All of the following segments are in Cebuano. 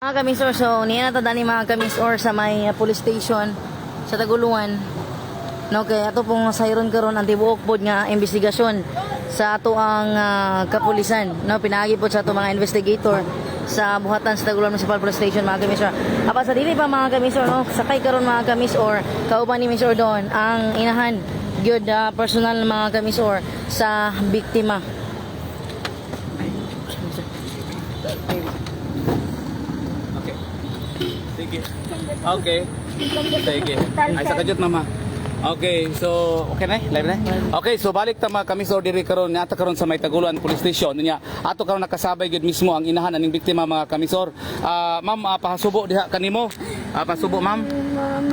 Mga kamisor, so niya na ta dani, mga kamisor, sa may police station sa Taguluan. No, kay ato pong sayron karon ang tibuok pod nga investigasyon sa ato ang kapulisan. No, pinaagi pod sa ato mga investigator sa buhatan sa Taguluan Municipal Police Station, mga kamisor. Apa sa dili pa, mga kamisor, no, sakay karon, mga kamisor, kauban ni Miss Ordon ang inahan gyud, personal, mga kamisor, sa biktima. Okay. Sige. Okay. Sige. Ay, sa kadyot, mama. Okay, so okay na, live na. Okay, so balik ta, mga kami, so diri karon nyata karon sa may Taguluan Police Station niya. Ato karon nakasabay gyud mismo ang inahan aning biktima, mga kamisor. Ma'am, pahasubo diha kanimo. Pahasubo, ma'am. Ma'am.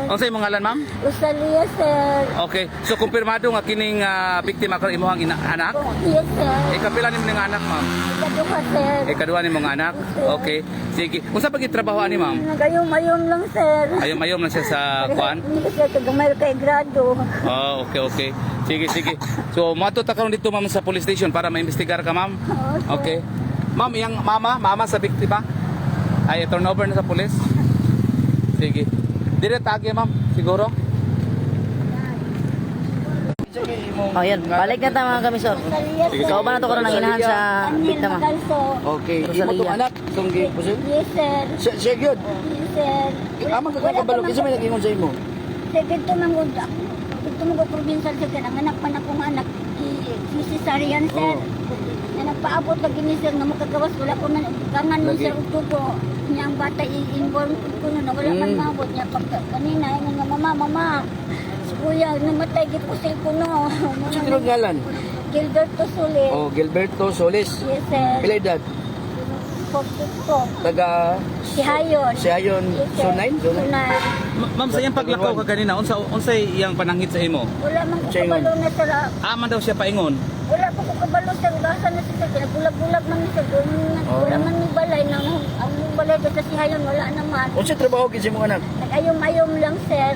Unsa imong ngalan, ma'am? Rosalia, sir. Okay. So kumpirmado nga kining biktima karon imong anak? Yes, sir. Ikapila nimo ning anak, ma'am? Ikaduha, sir. Ikaduha nimong anak? Okay. Sige. Unsa pa gid trabaho ani, ma'am? Nagayom-ayom lang, sir. Ayom-ayom lang siya sa kuan. Hindi kasi kagamay kay grado. Oh, okay. Sige. So, moadto ta karon dito, ma'am, sa police station para maimbestigar ka, ma'am. Oo, sir. Okay. Ma'am, iyang mama sa biktima. Ay, turn over na sa police. Sige. Dire tagi, ma'am, siguro. Oh, yan. Balik na ta, mga kamisor. Rosalia, sir. Kauban na to karon ang inahan sa Daniel biktima. Magalso. Okay, imo Rosalia. tong anak tong gi pusil. Yes, sir. Siya siya gyud. Yes, sir. Amang ka kabalo kinsa may nag-ingon sa imo? Sir, dito man gud ako. Dito man gud provincial, sir. Ang anak pa na kong anak. Si Cesarian, sir. Oh. Na nagpaabot lagi ni sir nga makagawas wala ko man kangan man Lagi. sir og tubo niya ang bata i-inform ko no na wala man maabot niya pag kanina ingon nga, "Mama, mama, si kuya namatay, gipusil ko no." Unsa tinod ngalan? Gilberto Solis. Oh, Gilberto Solis. Yes, sir. Pila edad? 42. Taga Si Hayon. Si Hayon. Yes, sir. Zone 9, Zone 9. Sunay. Ma'am, sa iyang paglakaw ka kanina, unsay iyang panangit sa imo? Wala man ko Siya ingon. kabalo na sir. Aman daw siya paingon. Wala pa ko kabalo sir. Gasa na sir. Kinabulag-bulag man ni sir. Oh. Wala man ni balay na ang balay sa si Hayon wala naman. Unsa trabaho gyud sa imong anak? Nag-ayom-ayom lang, sir.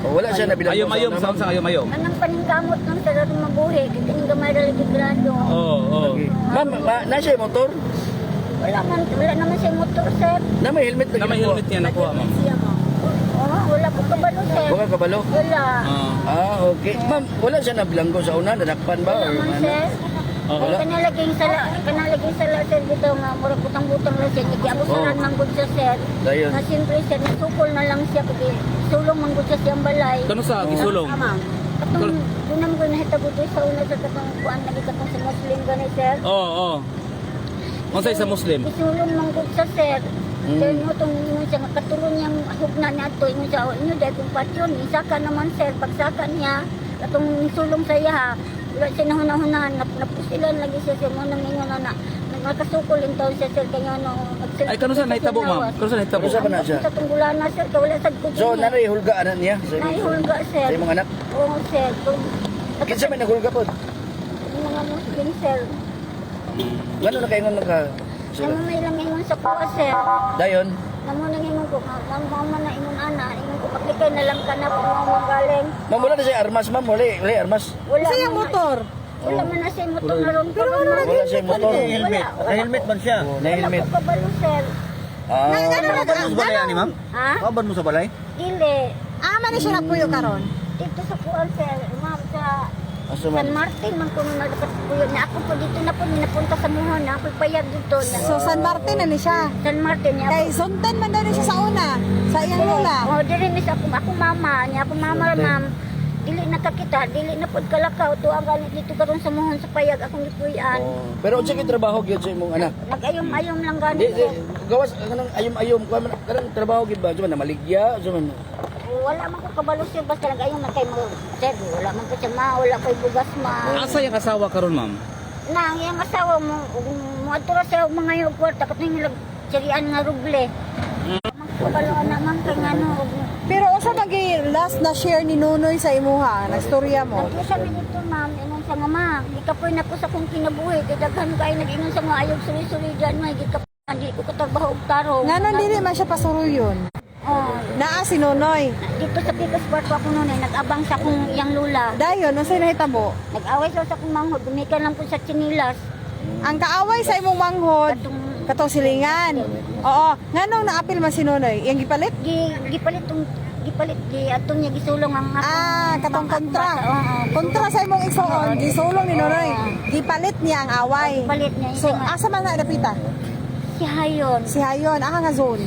Oh, wala siya nabilang. Ayom-ayom sa unsang ayom-ayom? Anang paningkamot lang, sir, aron mabuhi. Kaya ning gamay ra lagi grado. Oo. Ma'am, na siya motor? Wala naman siya motor, sir. Na may helmet lagi. Na may helmet niya nakuha, ma'am. Oh, wala ko kabalo, sir. Wala kabalo. Wala. Oo. Ah, okay. Ma'am, wala siya nabilanggo sa una, nadakpan ba Wala or man, ano? sir. Oo. Wala. Kana laging sala, sir, dito nga murag butang-butang lang siya. Giabusaran Oh. man gud siya, sir. Dayon. Nga siyempre, sir, nasukol na lang siya kay sulong man gud siya siyang balay. Kano sa gisulong? Katong dunam ko nahitabo dito sa una sa katong kuan lagi katong sa Muslim gani, sir. Oo. Unsay sa Muslim? Isulong man gud siya, sir. Sir, no, tong ingon siya nga katuron niyang hugna niya ato, ingon siya, "Oh, inyo dahil kung patyon, isaka naman, sir." Pagsaka niya, katong sulong sa iya, ha, wala siya nahuna-hunahan, napusilan lagi siya, sir, mo nang ingon na na, nakasukol in taon siya, sir, kanya no, Ay, kano sa nahitabo, ma'am? Kano sa nahitabo? Kano sa na siya? Sa tunggulana, sir, kay wala sad ko So, dinhi. nanay hulga anak niya sa imong, Naihulga, sir. sa imong anak. Oo, sir. Kinsa may naghulga pod? Yung mga Muslim, sir. Ngano na kaingon naka sila? Namo may lang ingon sa kuha, sir. Dayon. Namo nang ingon ko, nga, mama na ingon ana, ingon ko, maglikay na lang ka na kung mao galing. Ma'am, wala na siya armas, ma'am. Wala, wala armas. Wala Sa iyang man na- motor. Wala man na siya motor na ron. Pero ano Wala siya motor. Wala. Wala. Helmet man siya. Oh, na Wala helmet. ko kabalo, sir. Ah, Ngano nag Kauban mo sa balay ani, ma'am? Ha? Kauban mo sa balay? Dili. Ama ni siya nagpuyo karon. Dito sa kuan, sir. Ma'am, sa asa man? San Martin man ko nung nagkatuyo na ako po dito na po napunta sa Muhon na ako payag dito na. So San Martin na ni siya. San Martin niya. Kay Sunten man daw ni siya sa una, sa iyang lola. Oh, diri miss ako mama, niya ako mama, ma'am. Dili na kakita, dili na pud kalakaw to ang ganit dito karon sa Muhon sa payag akong gipuy-an. Oh. Pero unsa kay trabaho gyud sa imong anak? Nag-ayom-ayom lang gani, Di, di, sir. gawas kanang ayom-ayom kuan man kanang trabaho gyud ba? Unsa man namaligya, unsa man? Wala man ko kabalo, sir, basta nag-ayom man kay mo, sir, wala man ko siya ma, wala ko'y bugas ma. Asa iyang asawa karon, ma'am? Na ang iyang asawa mo, mo adto ra sa mga yung kwarta katong lag sirian nga ruble. Kabalo na man kay ngano. Pero unsa magi last na share ni Nunoy sa imuha, nagstorya mo? Nagkusa mi dito, ma'am, ingon sa nga, "Ma, gikapoy na ko sa akong kinabuhi kay daghan kay nag-ingon sa mga ayog suri-suri dyan, may gikapoy di ko katrabaho og tarong." Ngano dili man siya pasuruyon? Oh, Naa si Nunoy. dito sa Picos Park ako noon eh, nag-abang sa akong iyang lula. Dayon unsay nahitabo? Nag-away sa akong manghod, gumikan lang po sa tsinilas. Ang kaaway sa imong manghod, Katong Katong silingan. Oo, nganong naapil man si Nonoy? Iyang gipalit? Gipalit tong gipalit gi atong niya gisulong ang akong Ah, katong kontra. Oo. Kontra sa imong igsoon, gisulong ni Nonoy. Gipalit niya ang away. Gipalit niya. So, asa man na napita? Si Hayon. Si Hayon, aka nga zone.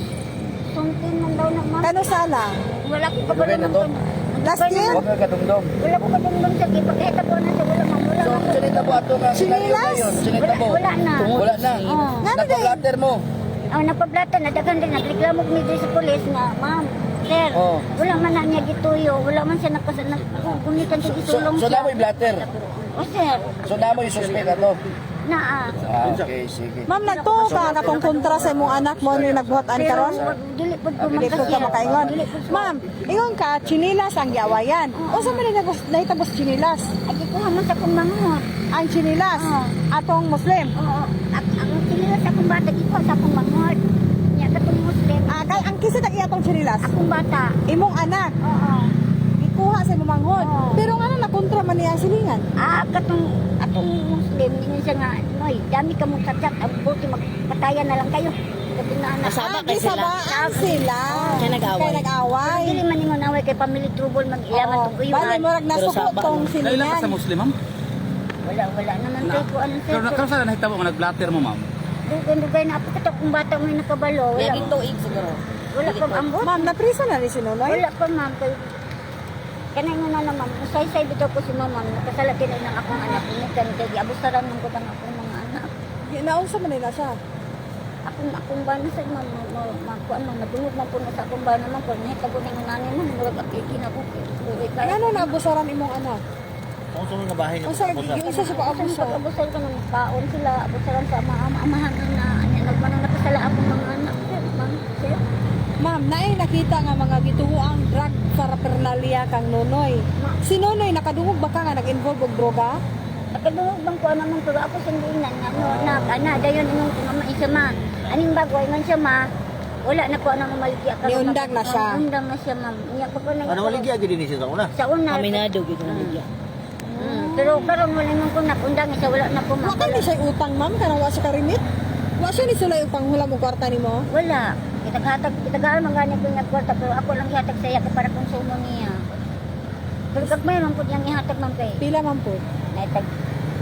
Sungkin man daw na, ma'am. Kano sala? Wala ko kabalo Dugay na to? Last year? Huwag ka kadumdum. Wala ko kadumdum sa gipakita ko na sa wala, ma'am. Wala So, man ko. sinita po ato nga. Chinilas? Sinita Wala, po. wala na. Wala na. Oo. Ngano day? Napaplater mo. Ang napablata na daghan din nagreklamo mi diri sa pulis nga, ma'am, sir, Oo. wala man na niya gituyo, wala man siya nakas nag gumikan sa So, gisulong so siya. namoy blatter. O sir, So namoy suspect ato. naa. Ah, okay, sige. Ma'am, nagtuo ka katong kontra sa imong anak mo ni nagbuhat ani Pero karon? dili pud ko Dili po ka makaingon. Ma'am, ingon ka, chinilas ang giawayan. Unsa man ni nahitabo sa chinilas? Ay gikuha man sa akong manghod. Ang chinilas, Oo. atong Muslim. Oo, ang sila sa akong bata gikuha sa akong manghod. Nya katong Muslim, Ah, kay ang kisa tag iya atong chinilas. akong bata. Imong anak, Oo. gikuha sa imong manghod. Oo. Pero ngano na kontra man niya ang silingan? Ah, katong atong Muslim ingon siya nga, "Noy, dami ka mong chat, ang buti magpatayan na lang kayo." Sabi na anak. Kasaba Ah, kay sila. gisabaan sila. Kaya nag-away. Kaya nag-away. Dili man ingon away kay family trouble mag ilaman Oo. tong uyuan. Bale, murag Pero nasuko saba, tong no? Nailan ka silingan. sa Muslim, ma'am? Wala, wala naman kay ko ano sir. Pero karon sa nahitabo nga nag-blatter mo, ma'am. Dugay-dugay na ako kato kung bata mo yung nakabalo. Wala, Laging tuig siguro. wala pa ambot. Ma'am, naprisa na ni si Nonoy? Wala pa, ma'am. Kay kanay nga na, ma'am. Usay-say bitaw ko si ma'am. Nakasala din ng akong anak. Unikan kay giabusaran man ko ang akong mga anak. Naunsa man nila siya? Akong bana sa ma'am, makuan ma'am, madungog man po na sa akong bana, ma'am. Kung nahitabo na yung nanay, ma'am, murag apiki na ko. Luwi kayo. Ngano naabusaran imong anak? Kung sino nga bahay niya, Unsa giunsa siya pa-abuso? Pag abusaran ka ng kaon sila, abusaran sa ama, ama, amahan na, ano, nagmanang nakasala akong mga anak. Sir, ma'am, sir. Ma'am, naay nakita nga mga gituho ang drug paraphernalia kang Nonoy. Si Nonoy nakadungog ba ka nga nag-involve og droga? Nakadungog bang ko naman pero ako sa giingnan nga no na ana dayon ingon ko mama isa ma. Aning bago ingon siya ma. Wala na ko ana mamaligya karon. Niundang na siya. Niundang na siya, ma'am. Niya pa ko na. Ano maligya gid ni siya sa una? Sa una. Aminado gyud na ligya. Pero karon wala nang ko nakundang siya wala na ko Wa ma'am. kay ni siya utang, ma'am, kanang wa siya karimit? Wa siya ni sulay og panghulam og kwarta nimo? Wala. Kitaghatag kitagaan man gani ko niya kwarta pero ako lang gihatag sa iya kay para konsumo niya. Pero kag mayroon ko niyang ihatag, ma'am, kay Pila man po? naitag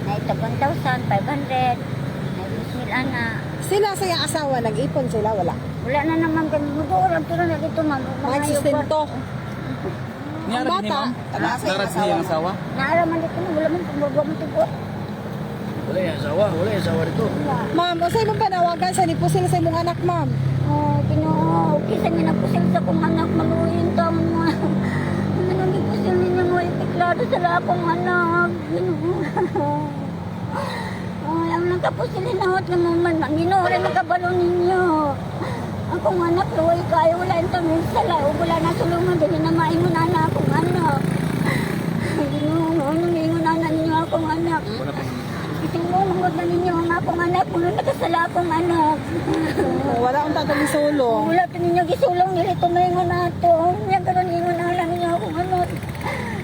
1,500, naitag 2,000 ana. Sila sa iyang asawa nag-ipon sila wala. Wala na naman kami. Muduol ang turo na dito, ma'am. Mga sustento. Niyara Ang din ni bata, ma'am? taga sa Narad iyang niya ang asawa? Naaraman dito na, wala man kumbaga mo tugot. Wala yung asawa. Wala yung asawa dito. Ma'am, unsay imong panawagan sa nipusil sa imong anak, ma'am? Oh, Ginoo, kisa niya na pusil sa kong anak, maluhin ta mo. Ano ni pusil ninyo mo, ipiklado sa akong anak. Ginoo. Oh, ang nagkapusil hinahot na mo man, Ginoo rin nagkabalo ninyo. Akong anak, luway kayo, wala yung tanong sa lao, wala na sulungan, dili na maingon na akong anak. Ginoo, ano ningon na ninyo akong anak. Isulong na ninyo ang akong anak, kung nakasala akong anak. Oh, wala unta to misulong. Wala to ninyo gisulong nila tumingon na to. Yan karon ingon na lang ninyo akong ano.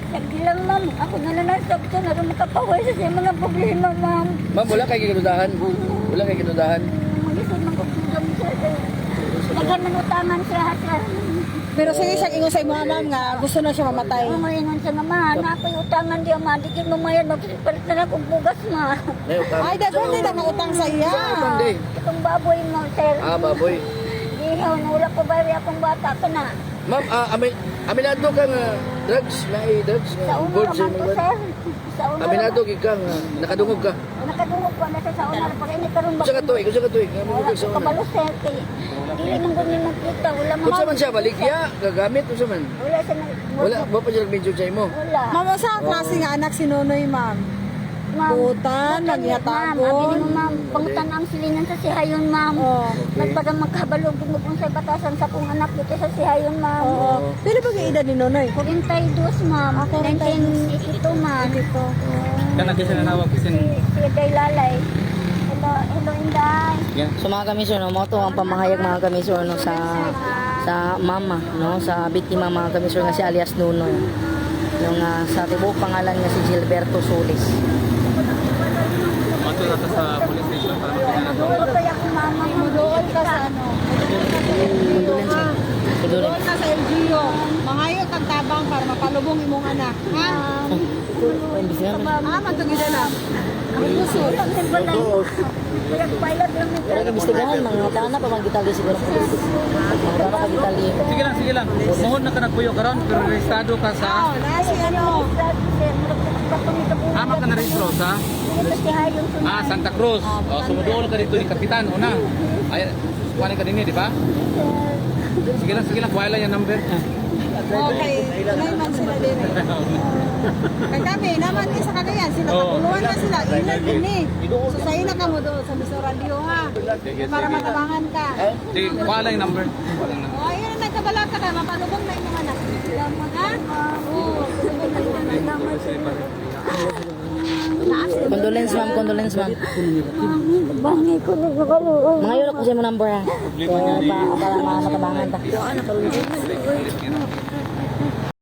Nagbilang, ma'am, ako na lang nasabto na rin makapaway sa siyang mga problema, ma'am. Ma'am, wala kay ginudahan. Wala kay ginudahan. Magisod man kong sundam, sir. Daghan man utangan siya, sir. Pero sige siyang ingon sa imo, ma'am, nga gusto na siya mamatay. Ang ingon siya nga, ma, na ako'y utangan di, ma, di kayo mamayad, magpalit na lang akong bugas, ma. Nay, utang. Ay, daghan din ang utang sa iya. Utang day. Itong baboy mo, sir. Ah, baboy. Ihaw, wala ko ba akong bata ka na. Ma'am, aminado ka nga drugs na drugs nga Sa una involved sa raman to, imong sir. Sa una Aminado raman. gid ka nga nakadungog ka. Nakadungog ko na sa una pag ini karon ba. Unsa ka tuig? Unsa ka tuig? Nga mo Wala sa ko una. kabalo, sir, kay dili man gud ni makita, wala man. Unsa man siya baligya, gagamit unsa man? Wala siya nag Wala ba pa siya nag-mention sa imo? Wala. Ma'am, unsa ang klase nga anak si Nonoy, ma'am? Ma'am, Butan, butan, nagyatagon. Ma'am, abi nimo, ma'am, pangutan ang silinan sa sihayon, ma'am. Oo. Nagpada magkabalog kung unsay batasan sa akong anak dito sa sihayon, ma'am. Oo. Pila ba edad ni Nonoy? 42, ma'am. Ah, 42. 1982, ma'am. Dito. Kana kasi nanawag kasi Si Inday Lalay. Hello, hello, Inday. Yeah. So mga kamisor, no, mo to ang pamahayag, mga kamisor, no, sa mama, no, sa biktima, mga kamisor, nga si alias Nunoy. Yung sa tibuok pangalan nga si Gilberto Solis. Mato na to sa police station para makita na to. Wala kaya akong mama. ka sa ano. Muduol ka sa LGU, ha? Muduol ka sa LGU. Mangayo kang tabang para mapalubong imong anak, ha? Imbestigahan. Ah, magtugida lang. Ang puso. Pilot lang ni Pero imbestigahan, mga tana pa magitali siguro. Mga tana pa gitali. Sige lang, sige lang. Mohon na ka nagpuyo karon pero rehistado ka sa Oh, na si ano. Ama ka na rehistro sa Santa Cruz. Oh, sumuduol ka dito ni Kapitan una. Ay, kuhanin ka din eh, di ba? Sige lang, sige lang. Kuha lang yung number. Okay, tunay man sila din eh. Kay kami, naman ni sa Cagayan, sila kapuluan na sila, ilan din eh. So sa'yo na ka mo doon sa Miso Radio ha, Sige, para sige. matabangan ka. Sige, kuha lang yung number. Kuha lang yung number. O, ayun na, nagkabala ka na, mapalubong na imong anak. Ha? Oo, palubong na imong anak. Condolence, ma'am, condolence, ma'am. Bangay ko na nakaluoy. Mga yun ako sa imong number ha. Problema niya Kaya di. para matabangan ta. Balik, balik, balik.